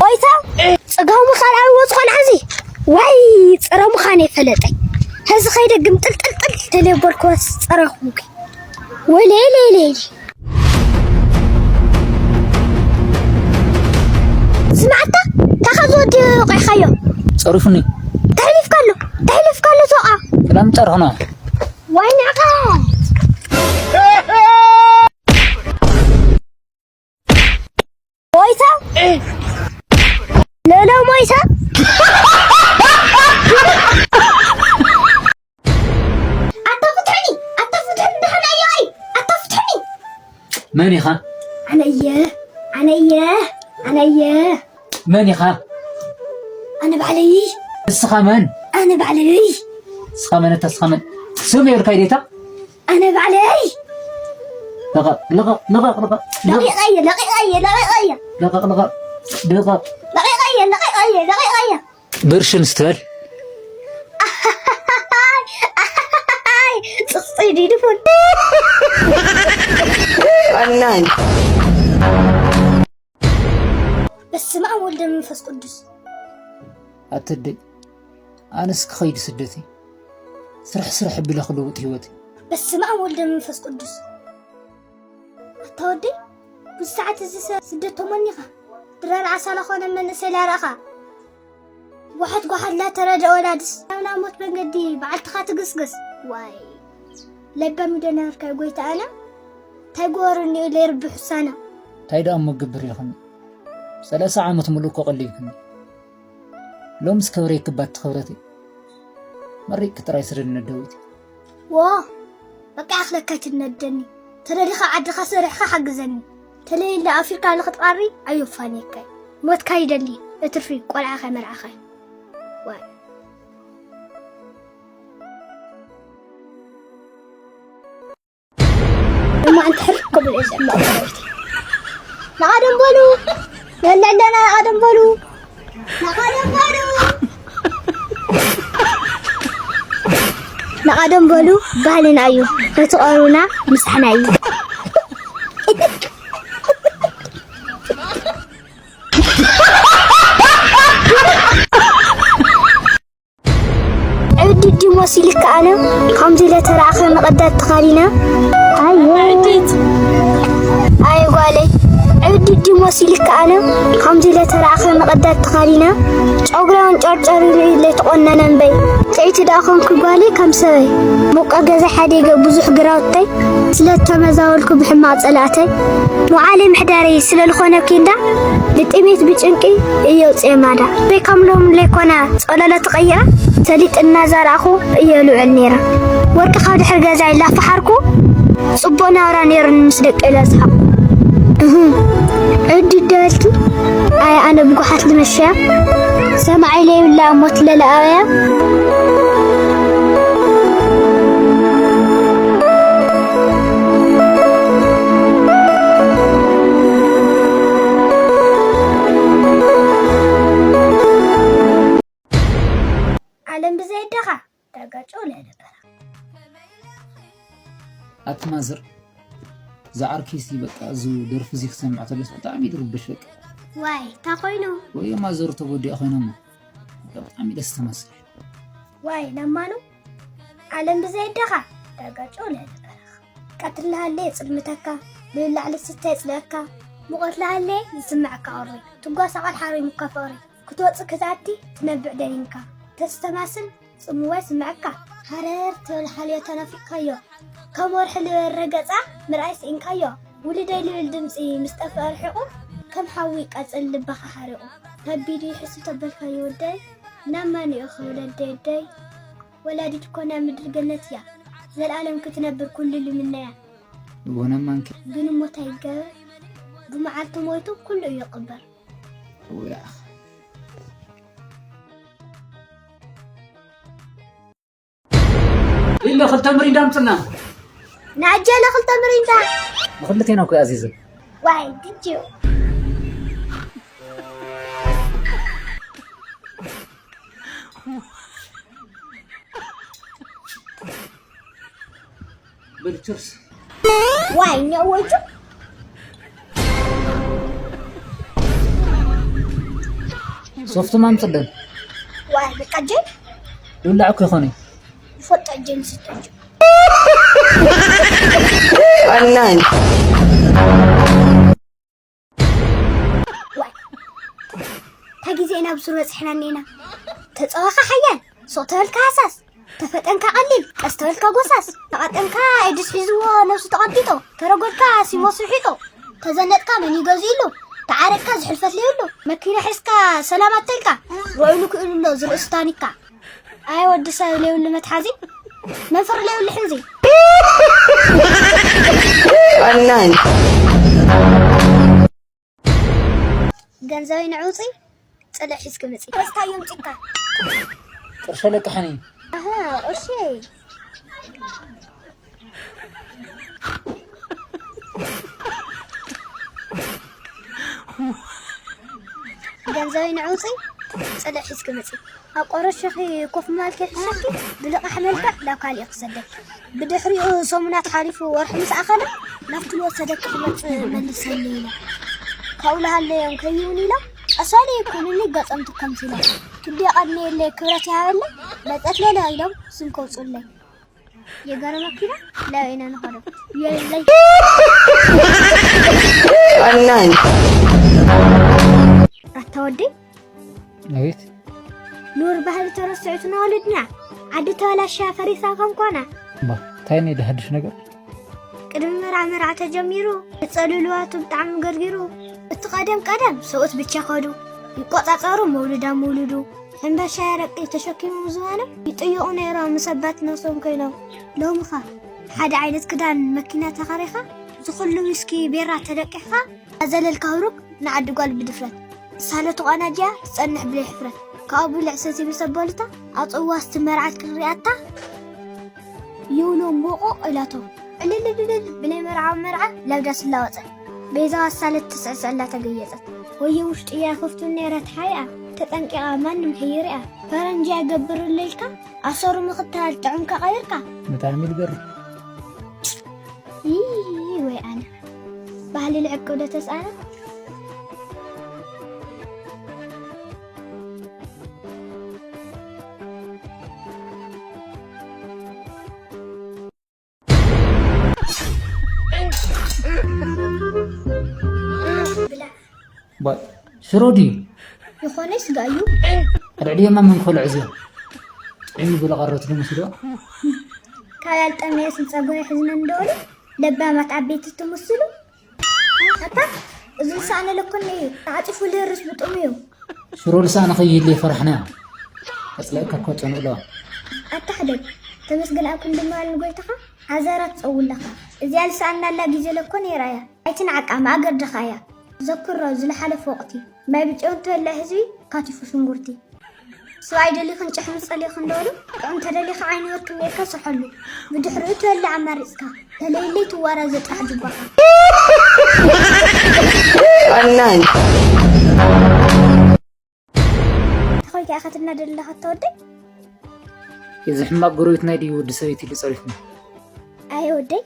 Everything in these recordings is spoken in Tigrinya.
ወይታ ጽጋሙ ካልኣዊ ወጽኾን ሓዚ ወይ ጸረ ምዃን የፈለጠይ። ሕዚ ኸይደ ግምጥልጥልጥል ተለየበልክወስ ጸረ ኹንኩ። ወይለይለይለይ። ስማዕታ፣ ታኻ ዝወዲ ቆይኻዮ። ጸሪፉኒ። ተሕሊፍካ ኣሎ፣ ተሕሊፍካ ኣሎ ዞኣ። ሰላም ጸርፍና። ዋይ ንዕቐት። ሞይታ? ሎሎ ሞይታ? ኣታ ፍትሕኒ! ኣታ ፍትሕኒ! ደሓን ኣየዋይ! ኣታ ፍትሕኒ! መን ኢኻ? ኣነ እየ! ኣነ እየ! ኣነ እየ! መን ኢኻ? ኣነ ባዕለይ! ንስኻ መን? ኣነ ባዕለይ! ንስኻ መን? ኣታ ንስኻ መን? ስም የብልካይ ዴታ? ኣነ ባዕለይ! ልቐቕ፣ ልቐቕ፣ ልቐቕ፣ ልቐቕ። ለቒቐየ፣ ለቒቐየ፣ ለቒቐየ። ልቐቕ፣ ልቐቕ፣ ልቐቕ። ለቒቐየ፣ ለቒቐየ፣ ለቒቐየ። ብርሽን ስትበል። ጽቕጽይ ዲድፉን። ኣናይ። በስመ ኣብ ወልደ መንፈስ ቅዱስ። ኣተደይ፣ ኣነስ ክኸይድ ስደተይ። ስራሕ ስራሕ ብለ ክልውጥ ህይወተይ። በስመ ኣብ ወልደ መንፈስ ቅዱስ። ኣታ ወደይ፣ ብዙ ሰዓት እዚ ሰብ ስደት ተመኒኻ። ድራር ዓሳ ለኾነ መንእሰይ ላረእኻ። ጓሓት ጓሓት ላተረደ ወላድስ። ናብ ናብ ሞት መንገዲ በዓልትኻ ትግስግስ። ዋይ። ለባም ይደናርካ ጎይታ ኣነ። እንታይ ጎበረኒ እዩ ለይርቢ ሕሳና። እንታይ ደኣ እሞ ክገብር ኢኹም? ሰላሳ ዓመት ሙሉእ እኮ ቀሊልኩም። ሎምስ ክብረይ ክባት ክብረተይ። መሪቅ ጥራይ ስደድነ ዳዊት። ዎ፣ በቃ ኣኽለካ ትነደኒ። ተደሊኻ ዓድኻ ሰሪሕኻ ሓግዘኒ። ተለይለ ኣፊርካ ንኽትቐሪ ኣዮፋንየካይ። ሞትካ ይደሊ፣ እትርፊ ቆልዓኻ መርዓኻ። ዋይ። እማ ኣንቲ ሕርክ ክብል እየ ዘሎ። ንቐደም በሉ። ነለለና ንቐደም በሉ። ንቐደም በሉ። ንቐደም በሉ ባህልና እዩ። ነቲ ቀሩና ምሳሕና እዩ። ዕብዲ ድዩ መሲልካ ኣነ ከምዚ ኢለ ተራእኸ መቐዳት ተኻዲነ? ኣየ። ኣየ ጓለይ፣ ዕብዲ ድዩ መሲልካ ኣነ ከምዚ ኢለ ተራእኸ መቐዳት ተኻዲነ? ጨጉረን ጨርጨር ኢሉ ኢለ ተቖነነ እምበይ። ጥዕይቲ ደኣ ኾንኩ ጓለይ ከም ሰበይ። ሙቀ ገዛ ሓዲገ ብዙሕ ግራውተይ ስለ ተመዛበልኩ ብሕማቕ ጸላእተይ። መዓለይ ምሕዳረይ ስለ ዝኾነ ኬንዳ ብጥሜት ብጭንቂ እየ ውፅኤ ማዳ። በይ ከም ሎም ለይኮነ ጸለሎ ተቐይረ ሰሊጥ እናዘራእኹ እየ ልውዕል ነይረ። ወርቂ ካብ ድሕሪ ገዛይ ላፈሓርኩ ጽቡቕ ናብራ ነይሩኒ ምስ ደቂ ለዝሓቑ። እህ፣ ዕዲ ደበልኪ ኣይ ኣነ ብጉሓት ልመሽያ ሰማዒ ለይብላ እሞ ትለለ ኣበያ። ዓለም ብዘይ ኣደኻ ተጋጮ ለነበራ። ኣቲ ማዘር፣ ዝዓርከይሲ በቃ እዚ ደርፊ እዚ ክሰምዕ ከለስ ብጣዕሚ ይርብሽ በቃ። ዋይ፣ እንታይ ኮይኑ? ወይ ማዘር ተጎዲኣ ኮይኖም በቃ ብጣዕሚ ደስ ተመስል። ዋይ፣ ለማኑ ዓለም ብዘይ ኣደኻ ተጋጮ ለነበራ። ቀትሪ ለሃለ የጽልምተካ፣ ልብላዕ ልስተ የጽልአካ፣ ሙቐት ለሃለ ዝስምዐካ ቁሪ፣ ትጓሳ ቃል ሓሪሙካ ፍቕሪ፣ ክትወጽእ ክትኣቲ ትነብዕ ደኒንካ፣ ተስተማስል ጽምዋ ይስምዐካ። ሃረር ትብል ሓልዮ ተናፊቕካዮ፣ ከም ወርሒ ልበረ ገጻ ምርኣይ ስኢንካዮ፣ ውሉደይ ልብል ድምጺ ምስ ጠፍአ ርሒቑ፣ ከም ሓዊ ይቃጸል ልብኻ ሓሪቑ። ከቢዱ ይሕሱ ተበልካዮ ወደይ፣ ናብ ማን እዩ ክብለደይ ኣደይ? ወላዲት እኮ ናይ ምድሪ ገነት እያ፣ ዘለኣለም ክትነብር ኩሉ ልምነያ። እወ፣ ነማንከ? ግን እሞ እንታይ ይገበር? ብመዓልቲ ሞይቱ ኩሉ እዩ ይቕበር። እወ፣ ያኽ። ኢለ ክልተ ምሪንዳ ኣምጽና። ንኣጀለ ክልተ ምሪንዳ። ንክልቴና እኮ ኣዚዘ። ዋይ፣ did you? በል፣ ችርስ። ዋይ፣ ኛወጁ። ቶፍቱ ማምፅለን። ዋይ በቃ ጀን ይውላዕ እኮ ይኾነ። ይፈጣ ጀን ስጠጅ Online. ዋይ ታጊዜ ናብ ሱር በፅሕና እኔና። ተፀዋኻ ሓያል ሶተልካ ሃሳስ ተፈጠንካ ቀሊል ቀስተበልካ ጎሳስ ተቐጠንካ ኤድስ ሒዝዎ ነብሱ ተቐንጢጦ ተረጎድካ ሲሞስ ርሒጦ ተዘነጥካ መን ይገዝእሉ ተዓረድካ ዝሕልፈት ለይብሉ መኪና ሒዝካ ሰላም ኣተልካ ውዕሉ ክእሉ ኣሎ ዝርእሱ ታኒካ ኣይ ወዲ ሰብ ለይብሉ መትሓዚ መንፈር ለይብሉ ሕንዚ Online. ገንዘበይ ንዕውፂ ፅልእ ሒዝኪ ምፂ ወስታዮም ፂካ ቅርሸ ለቅሐኒ። ኣሃ ቁርሺ ገንዘበይ ንዕውፂ ፅልእ ሒዝኪ ምፂ ኣብ ቆረሸኺ ኮፍ ማልኪ ሕሸኪ ብልቓሕ መልክዕ ናብ ካሊእ ክሰደኪ ብድሕሪኡ ሰሙናት ሓሊፉ ወርሒ ምስ ኣኸለ ናብቲ ዝወሰደኪ ክመፅእ መሊሰኒ ኢለ ካብኡ ልሃለዮም ከይውን ኢሎም ኣሳሊ ይኩንኒ ገፆም ትከምሲሎም ክዲ ቀድሚየለይ ክብረት ይሃበለይ መፀት ሌላ ኢሎም ስም ከውፅለይ የገረመኪ ዶ ላበይና ንኸዶ የለይ Online. ኣታ ወደይ ኣቤት። ኑር ባህሊ ተረስዑ ትነወልድና ዓዲ ተበላሻ ፈሪሳ ከምኮና እባ እንታይ ኒ ድሓድሽ ነገር? ቅድሚ መርዓ መርዓ ተጀሚሩ ተጸልልዋቱ ብጣዕሚ ገርጊሩ እቲ ቀደም ቀደም ሰብኡት ብቻ ከዱ ይቆጻጸሩ መውልዳ ምውልዱ ሕንበሻ ያረቂ ተሸኪሙ ዝባነ ይጥይቑ ነይሮም ምሰባት ነብሶም ኮይኖም ሎምኻ ሓደ ዓይነት ክዳን መኪና ተኻሪኻ ዝኹሉ ዊስኪ ቤራ ተደቂሕኻ ኣዘለልካ ህሩግ ንዓዲ ጓል ብድፍረት ሳለ ተቋናጅያ ትጸንሕ ብለይ ሕፍረት ካብኡ ብልዕ ሰቲ ምስ ኣበሉታ ኣጽዋስቲ መርዓት ክሪኣታ ይብሉ እንቡቑቕ ኢላቶም ዕልልልልል ብናይ መርዓዊ መርዓ ለብዳ ስላወጸት ቤዛዋ ሳለት ትስዕስዕ እንዳተገየጸት ወየ ውሽጥያ ክፍቱ ነይረት ሓይኣ ተጠንቂቓ ማንም ከይሪኣ ፈረንጂ ኣይገብርለይ ኢልካ ኣሰሩ ምኽታል ጥዑምካ ቀይርካ ብጣዕሚ ዝገርም። ይይ ወይ ኣነ ባህሊ ልዕቅብ ዶ ተስኣነ ሽሮ ድዩ? ዝኾነ ስጋ እዩ። ኣልዕልዮማ መንኮሎ ዕዝዮ ጥዒሙ ብለቐረት ዶ መስልዋ? ካብ ያልጠመየ ስም ፀጉሪ ሕዝነ እንደወሉ ለባማት ዓበይቲ ትምስሉ ኣታ እዚ ዝሰኣነ ለኮነ እዩ ተዓፂፉ ልህርስ ብጥሙ እዩ ሽሮ ልሳነ ከይህልየ ፈራሕና። ኣፅላእካ እኳ ፀኑእ ኣለዋ። ኣታ ሕደግ ተመስገን ኣብ ክንዲ ምባል ንጎይታኻ ሓዘራ ትፀውለኻ እዚኣ ልሰኣናላ ግዜ ለኮነ ይርኣያ ኣይትንዓቃ ማእገር ድኻ እያ ዘክሮ ዝለሓለፈ ወቕቲ ማይ ብጨው እንትበልዕ ህዝቢ ካቲፉ ሽንጉርቲ ስብኣይ ደሊኽን ጭሕሚ ፀሊኽን ዶ በሉ ጥዑም ተደሊኻ ዓይኒ ወርቂ ሜካ ስርሐሉ ብድሕሪኡ ትበልዕ ኣማሪፅካ ተለይለይ ትዋራዘ ጥራሕ ጅባኻ Online. ተኸይካ ኢኻ ትናደድ ኣለኻ እታ ወደይ እዚ ሕማቕ ጎረቤት ናይ ድዩ ወዲ ሰበይቲ ኢሉ ጸሪፍኒ። ኣየ ወደይ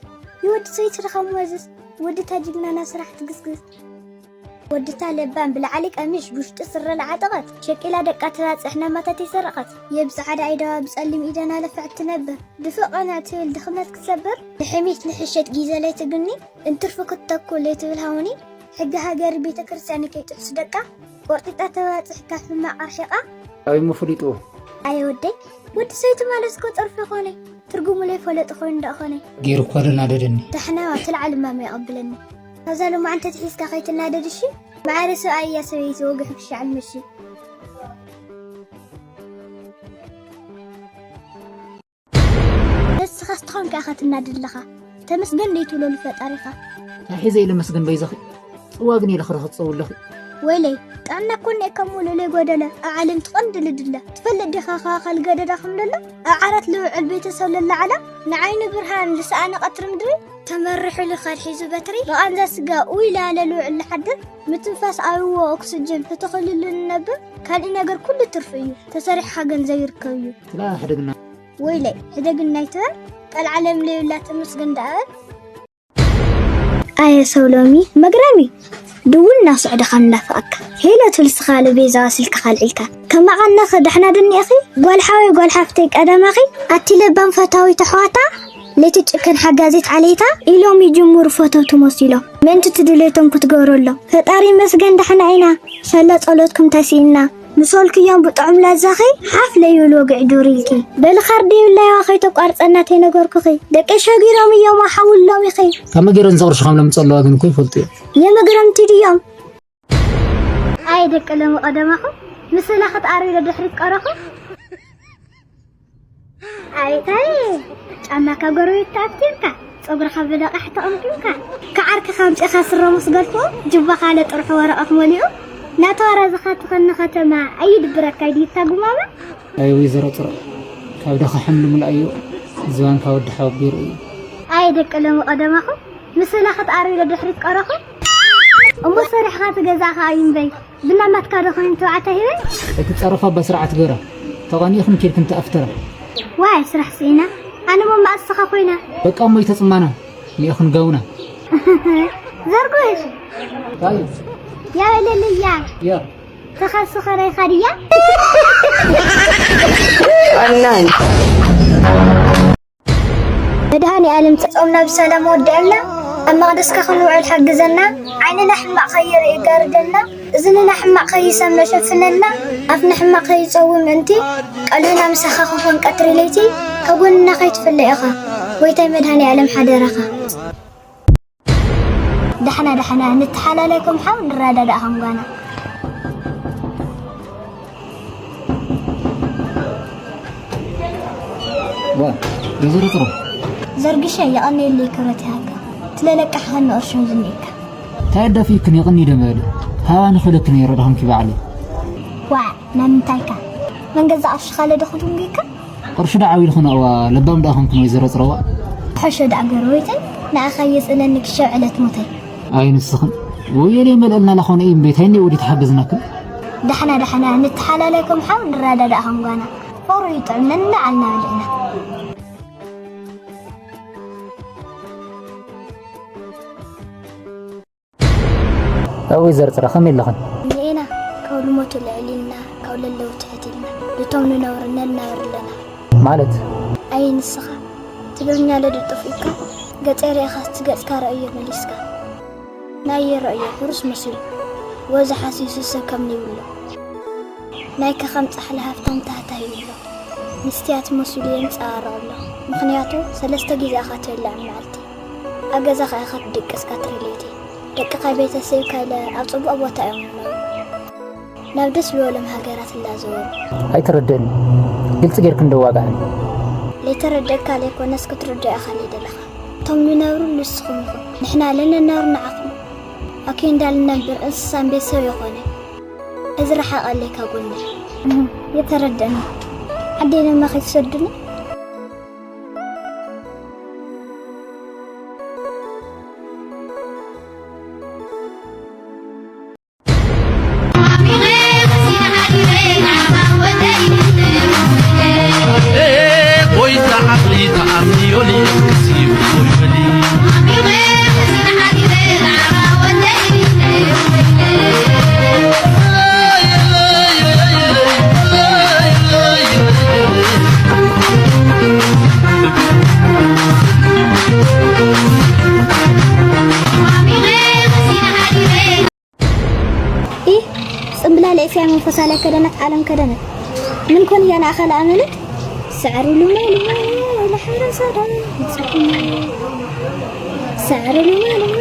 ይወዲ ሰበይቲ ድኻ መዘዝ ወዲ ታጅግናና ስራሕ ትግስግስ ወድታ ለባም ብላዕሊ ቀሚሽ ብውሽጢ ስረ ለዓጠቐት ሸቂላ ደቃ ትባፅሕ ናማታት ይሰረቐት የብፃዕዳ ኢደዋ ብፀሊም ኢደና ለፍዕት ትነብር ድፍቐና ትብል ድኽመት ክትሰብር ንሕሚት ንሕሸት ጊዘ ለይትግኒ እንትርፊ ክትተኩ ለይትብል ሃውኒ ሕጊ ሃገር ቤተ ክርስቲያን ከይጥሕሱ ደቃ ቆርጢጣ ተባፅሕ ካብ ሕማቕ ኣርሒቓ ኣበይ እሞ ፈሊጥዎ? ኣየ ወደይ ወዲ ሰይቲ ማለት እኮ ፀርፊ ኾነ ትርጉሙ ለይፈለጥ ኮይኑ ዳኣ ኾነ ገይሩ እኳ ዶ ናደደኒ። ዳሕና ትልዓል እማመ የቐብለኒ ካብዛ ሎማዓንቲ ተሒዝካ ከይትናደድ እሺ ማዕረ ሰብኣይ እያ ሰበይቲ ወግሑ ክሻዕል ምሺ ንስኻስ ተኾንካ ኢኻ ትናደድ ኣለኻ ተመስገን ዘይትብለሉ ፈጣሪኻ እንታይ ሒዘ ኢለ መስገን በይዛኺ? ጽዋ ግን ኢለ ክረኽብ ትጸውለኺ። ወይለይ ጥዕና እኮ እኒኤካ እሞ ልዕለይ ጎደለ ኣብ ዓለም ትቐንዲ ልድለ ትፈልጥ ዲኻ ካብ ኣኻል ገደዳ ከም ለሎ ኣብ ዓራት ልውዕል ቤተሰብ ለላዓላ ንዓይኑ ብርሃን ዝሰኣነ ቀትሪ ምድሪ ተመሪሑ ልኻድ ሒዙ በትሪ ብቓንዛ ስጋ ኡይ ላለ ልውዕል ልሓድር ምትንፋስ ኣብዎ ኦክስጅን ተተኸሉሉ ንነብር ካልእ ነገር ኩሉ ትርፊ እዩ ተሰሪሕኻ ገንዘብ ይርከብ እዩ ትላ ሕደግና ወይለይ ሕደግና ኣይትበል ቀልዓለም ለዩላ ተመስገን ደኣ በል ኣየ ሰው ሎሚ መግረሚ፣ ድውል እናስዑ ድኻ እንዳፈቐካ። ሄሎ ትብል ስኻ ለቤዛ ስልክኻ ኣልዒልካ። ከማቐነኺ ደሕና ድኒእኺ? ጓል ሓወይ ጓል ሓፍተይ ቀደመኺ? ኣቲ ለባም ፈታዊት ኣሕዋታ፣ ለይቲ ጭክን ሓጋዚት ዓሌታ፣ ኢሎም ይጅምሩ ፈተውቲ መሲሎም። ምእንቲ ትድሌቶም ክትገብረሎም። ፈጣሪ ይመስገን ደሕና ኢና። ሰለ ጸሎትኩም ተሲእና። ምሶልክዮም ብጥዑም ላዛኺ ሓፍ ለይብል ወግዒ ዱር ኢልኪ። በሊ ካርዲ ይብላይዋ ከይተቋርጸና ተይነገርኩኺ። ደቂ ሸጊሮም እዮም ሓውሎም ኢኺ። ካብ መገረን ዝቕርሹ ከም ለምጸለዋ ግን እኮ ይፈልጡ እዮም። የመግረምቲ ድዮም? ኣይ ደቂ ሎሚ ቀደማኹም፣ ምስላ ክትኣርዩ ዶ ድሕሪት ቀረኹም? ኣይ ታይ፣ ጫማካ ጎረቤት ተኣፍቲምካ፣ ጸጉርካ ብለቃሕ ተቐምቂምካ፣ ከዓርክኻ ኣምጺኻ ስረ ምስ ገልፎ፣ ጅባኻ ለጥርሑ ወረቐት መሊኡ፣ ናተዋራዝኻ ትኸኒ ከተማ ኣይድብረካይ ድዩ እታ ጉማማ? ኣይ ወይዘሮ ጥረ፣ ካብ ደኻ ሕምሊ ምልኣዮ፣ ዝባንካ ወዲ ሓወቦ ይርእዩ። ኣይ ደቂ ሎሚ ቀደማኹም፣ ምስላ ክትኣርዩ ዶ ድሕሪት ቀረኹም? እሞ ሰሪሕኻ ትገዛእኻ እዩ እምበይ፣ ብናማትካ ዶ ኾይኑ ተባዕታይ ህበይ? እቲ ጸረፋ እባ ስርዓት ግበራ፣ ተቐኒእኽን ኬድክን ተኣፍተራ። ዋይ ስራሕ ስኢና፣ ኣነ እሞ መኣስ ስኻ ኮይና። በቃ እሞ ይተጽማና፣ ኒእኽን ጋውና። ዘርጉሽ። ታይ? ያበለልያ። ያ። ተኸሱ ኸረይኻ ድያ? ኣናን። መድሃኔ ዓለም ጾምና ብሰላም ወድኣልና፣ ኣብ መቕደስካ ክንውዕል ሓግዘና፣ ዓይንና ሕማቕ ከይርኢ ጋርደልና፣ እዝንና ሕማቕ ከይሰምዕ ሸፍነልና፣ ኣፍና ሕማቕ ከይጸውም ምእንቲ፣ ቀልብና ምሳኻ ክኾን ቀትሪ ለይቲ፣ ካብ ጎንና ከይትፍለ ኢኻ፣ ጎይታይ መድሃኔ ዓለም ሓደራኻ። ዳሕና ዳሕና ንተሓላለይ ከም ሓው ንረዳዳእ ከም ጓና። ዋ፣ ወይዘሮ ጥሩ። ዘርግሸ የቐንየለይ ክብረት ይሃብካ። ትለለቃ ሓኒ ቅርሽን ዝኒኤካ። እንታይ ኣዳፊእክን የቐንይ ደመበሊ። ሃባ ንኽእለክ ነይረ ዳኹምኪ ባዕለይ። ዋ፣ ናይ ምንታይካ? መን ገዛ ቅርሽኻ ለደኹ ድንጉይካ? ቅርሹ ደኣ ዓብዩ ልኾነ እዋ ለባም ደኣ ኾንክን ወይዘሮ ጽረዋ። ሕሾ ደኣ ጎረቤተይ፣ ንኣኻ የስእለኒ ክሸው ዕለት ሞተይ። ኣይ ንስኽን፣ ወየለይ መልአልና ላኾነ እዩ እምበይ፣ ታይ እኒኦ ወዲ ተሓገዝናክን? ዳሕና ዳሕና ንተሓላለይ ከም ሓው ንረዳዳእ ከም ጓና። ፍቕሩ ይጥዕም ነንዓልና በሊዕና። እውይ ዘርጽራ፣ ከመይ ኣለኽን? እኒኤና፣ ካብ ልሞቱ ልዕል ኢልና፣ ካብ ለለዉ ትሕት ኢልና፣ ነቶም ንነብር ነናብር ኣለና። ማለት? ኣየ ንስኻ፣ ትግርኛ ለዶ ጠፊኡካ፣ ገጸይ ርኢኻስ እቲ ገጽካ ረእዮ መሊስካ። ናየ ረእዮ፣ ሕሩስ መሲሉ፣ ወዚ ሓሲሱ ሰብ ከም ዘይብሎ። ናይ ከኸም ጻሕሊ ሃፍታም ታህታይ ይብሎ። መስትያት መሲሉ የንጸባርቕ ኣሎ። ምኽንያቱ፣ ሰለስተ ግዜ ኢኻ ትበልዕ ኣብ መዓልቲ። ኣብ ገዛኻ ኢኻ ትድቅስ ቀትሪ ለይቲ። ደቅኻ ቤተሰብካ ኢለ ኣብ ጽቡቕ ቦታ እዮም ዝነብሩ። ናብ ደስ ዝበሎም ሃገራት እንዳዘወሩ። ኣይትረድእን። ግልጺ ጌርክ እንደዋጋዕን። ለይተረደእካ ለይኮነስ ክትርድኦ ኢኻ ለይደለኻ። እቶም ንነብሩ ንስኹም ኢኹም። ንሕና ለነናብር ንዓኹም። ኣብ ኬንዳ ልነብር እንስሳን ቤተሰብ ይኾነ። እዚ ረሓቐለይ ካብ ጎነይ። እህ፣ የተረደእኒ። ዓደይ ድማ ከይትሰዱኒ። ኢህ፣ ጽምብላሊዕ እያ መንፈሳላይ ከደነት ዓለም ከደነት። ምን ኮን እያ ንኣኻ ለኣመነት? ሳዕሪ ሉመ ሉመ ለሓረሰዳ ይጽጉ። ሳዕሪ ሉመ ሉመ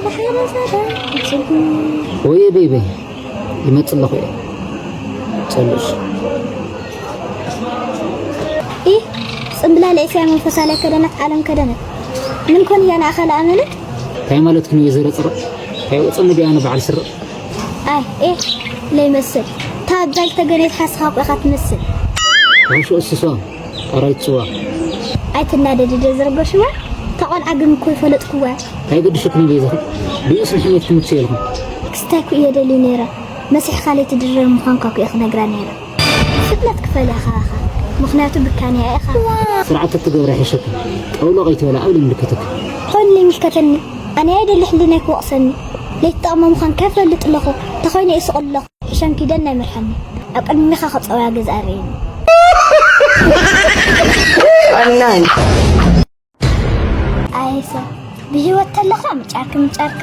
ለሓረሰዳ ይጽጉ። ወይ በይ በይ፣ ይመጽእ ኣለኹ እየ። ጸልሽ። ኢህ፣ ጽምብላሊዕ እያ መንፈሳላይ ከደነት ዓለም ከደነት። ምን ኮን እያ ንኣኻ ለኣመነት? እንታይ ማለትክን እዩ ዘረጽረ? እንታይ ወጸኒ ድያ ንበዓል ስረ? ኣይ፣ ኤ፣ ለይመስል። ታጋል ተገኔት ሓስኻ እኮ ኢኻ ትመስል። ራሹ እስሷ፣ ኣራይ ጽዋ። ኣይትናደዲ ዶ ዝረበሽዋ? እታ ቆልዓ ግን እኮ ይፈለጥክዋ። እንታይ ገድሽክን እዩ ዘይዘኽር? ብእስ ንሕሜት ትምችእ የልኹም። ክስታይ እኮ እየ ደልዩ ነይረ። መሲሕካ ለይትድረር ምዃንካ እኮ እየ ክነግራ ነይረ። ፍጥነት ክፈል ኢኻ ኢኻ። ምኽንያቱ ብካንያ ኢኻ። ስርዓት ትገብረ ሕሸክ። ጠውሎ ቀይትበላ ኣብ ልምልከተክ። ሆን ይምልከተኒ። ኣነ ኣይደሊ ሕሊናይ ክወቕሰኒ። ለይቲ ጠቕመ ምዃን ከይፈልጥ ኣለኹ። ተኾይነ ይስቕ ኣለኹ። ሕሸም ኪደን ናይ መርሓኒ። ኣብ ቅድሚኻ ከጸውያ ገዛ ኣርእየኒ። ኣናይ። ኣይ ሰብ፣ ብህይወት ተለኻ ምጫርክ ምጫርካ፣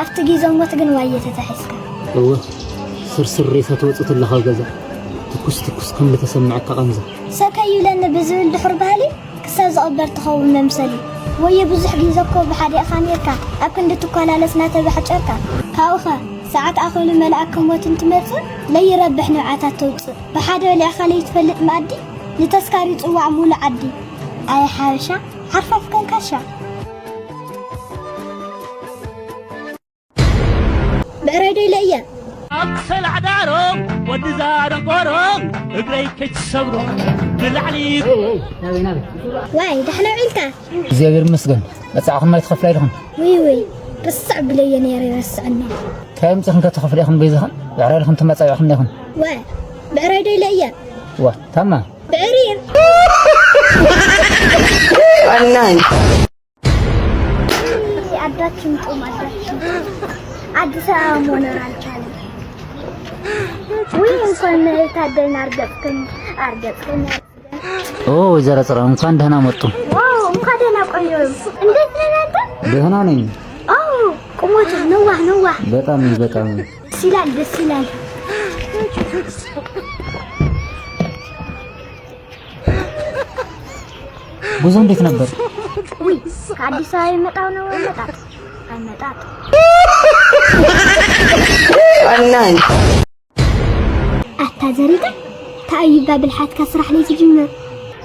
ኣብቲ ግዜ ሞት ግን ዋየ ተታሒዝካ። እወ፣ ስርስር ሬሳ ትወጽእ ተለኻ ኣብ ገዛ፣ ትኩስ ትኩስ ከም ዝተሰምዐካ ቃንዛ። ሰከ ይብለኒ ብዝብል ድሑር ባህሊ፣ ክሳብ ዝቕበር ትኸውን መምሰሊ። ወየ ብዙሕ ግዜ እኮ ብሓደ ኢኻ ኔርካ፣ ኣብ ክንዲ ትኳላለስ ናተባሕጨርካ። ካብኡኸ፣ ሰዓት ኣኸሉ መልኣከ ሞት እንትመጽእ፣ ለይረብሕ ንብዓታት ተውጽእ። ብሓደ በሊዕኻ ለይትፈልጥ መኣዲ፣ ንተስካር ይጽዋዕ ሙሉ ዓዲ። ኣየ ሓበሻ፣ ሓርፋፍ ከንካሻ። ብዕራይ ዶ ኢለ እየ? ኣብ ሰላዕ ዳሮም ወዲ ዛረንቆሮም እግረይ ከይትሰብሮ ብላዕሊ። ኤይ፣ ኤይ፣ ናበይ፣ ናበይ? ዋይ፣ ደሕና ውዒልካ? እግዚኣብሔር ይመስገን። መጻዕኹም ማይ ትኸፍላ ኢልኹም? ውይ፣ ውይ፣ ርስዕ ብለየ ነይረ ይረስዐኒ። ካይ ምጽኽን ከተኸፍላ ኢኹም በይዛኽን? ብዕራይ ኢልኹም ተመጻቢዕኹም ኢኹም? ዋይ፣ ብዕራይ ዶ ኢለ እየ? ዋ፣ ታማ። ብዕሪር። ኣናይ። ኣዳችን ጡም ኣዳችን። ኣዲስ ኣበባ መኖር ኣልቻለም። ውይ እንኳን ታደልን ኣርገጽክን ኣርገጽክን። ኦ ወይዘሮ ጽራ እንኳን ደህና መጡ። ዋው እንኳን ደህና ቆየሁም። እንዴት ነህ አንተ? ደህና ነኝ። ኦ ቁመቱ ነዋህ ነዋህ። በጣም በጣም። ደስ ይላል ደስ ይላል። ጉዞ እንዴት ነበር? ውይ ከአዲስ አበባ የመጣው ነው አመጣጥ አመጣጥ። ኣናይ። ኣታ ዘሪጋ፣ ተኣይባ ብልሓትካ ስራሕ ለይትጅምር።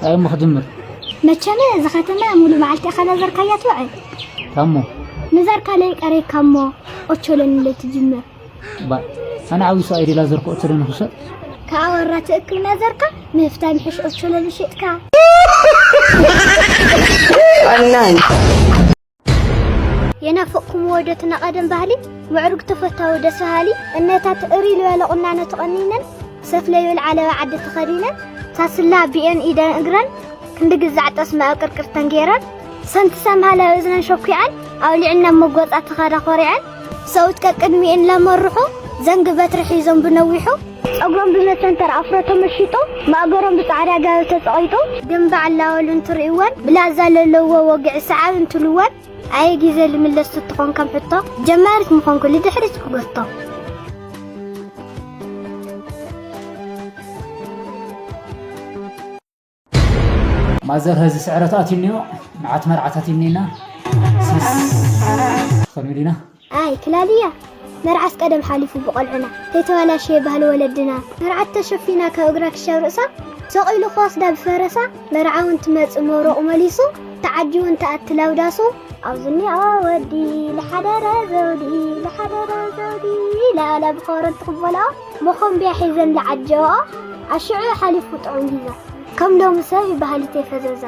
ኣይ እሞ ክጅምር። መቸም እዚ ከተማ ሙሉ መዓልቲ ኢኻ ናዘርካያ ትውዕል። ታሞ። ንዘርካ ለይቀረይካ እሞ ኦቾሎኒ ለይትጅምር። ባ፣ ኣነ ዓብዩ ሰብኣይ ዲላ ዘርክኦ ትደን ክሸጥ? ከኣወራ ትእክል መዘርካ ምህፍታ ምሕሽ ኦቾሎኒ ሽጥካ። ኣናይ። የናፍቕኩም ወደትና ቀደም ባህሊ ምዕሩግ ተፈታዊ ደስ በሃሊ እነታት እሪ ልበለ ቁናኖ ተቐኒነን ሰፍለዩን ዓለባ ዓዲ ተኸዲነን ሳስላ ቢኤን ኢደን እግረን ክንዲ ግዛዕ ጠስሚ ኣብ ቅርቅርተን ገይረን ሰንቲ ሰምሃል ኣብ እዝነን ሸኲዐን ኣውሊዕን ናብ መጎጻ ተኻዳ ኮሪዐን ሰብኡት ቀቅድሚኤን ለመርሑ ዘንግ በትሪ ሒዞም ብነዊሑ ጸጉሮም ብመሰንተር ኣፍሮ ተመሺጡ ማእገሮም ብጻዕዳ ጋቢ ተጸቒጡ ግንባዕ ኣላወሉ እንትርእይወን ብላዛ ለለዎ ወግዒ ሰዓብ እንትልወን ኣየ ግዜ ልምለስ ትትኾን ከም ሕቶ ጀማሪት ምኾንኩ ልድሕሪት ክጎቶ። ማዘር ሀዚ ስዕረት ኣትዩ እኒኦ መዓት መርዓታት እኒና ሲስ ከሚሉና። ኣይ ክላልያ መርዓስ ቀደም ሓሊፉ ብቆልዕና ተይተባላሸየ ባህሊ ወለድና መርዓት ተሸፊና ካብ እግራ ክሻብ ርእሳ ሰቒሉ ክወስዳ ብፈረሳ መርዓ እውን ትመጽእ መብረቑ መሊሱ ተዓጂቡ እንትኣቲ ላውዳሱ ኣብዚ እኒኦ ወዲ ልሓደረ ዘውዲ ልሓደረ ዘውዲ ኢላ ኣላ ብኸበሮ እንትቕበልኦ መኾምብያ ሒዘን ልዓጀብኦ ኣሽዑ ሓሊፉ ጥዑም ጊዛ ከም ሎሚ ሰብ ይበሃል ተይፈዘዛ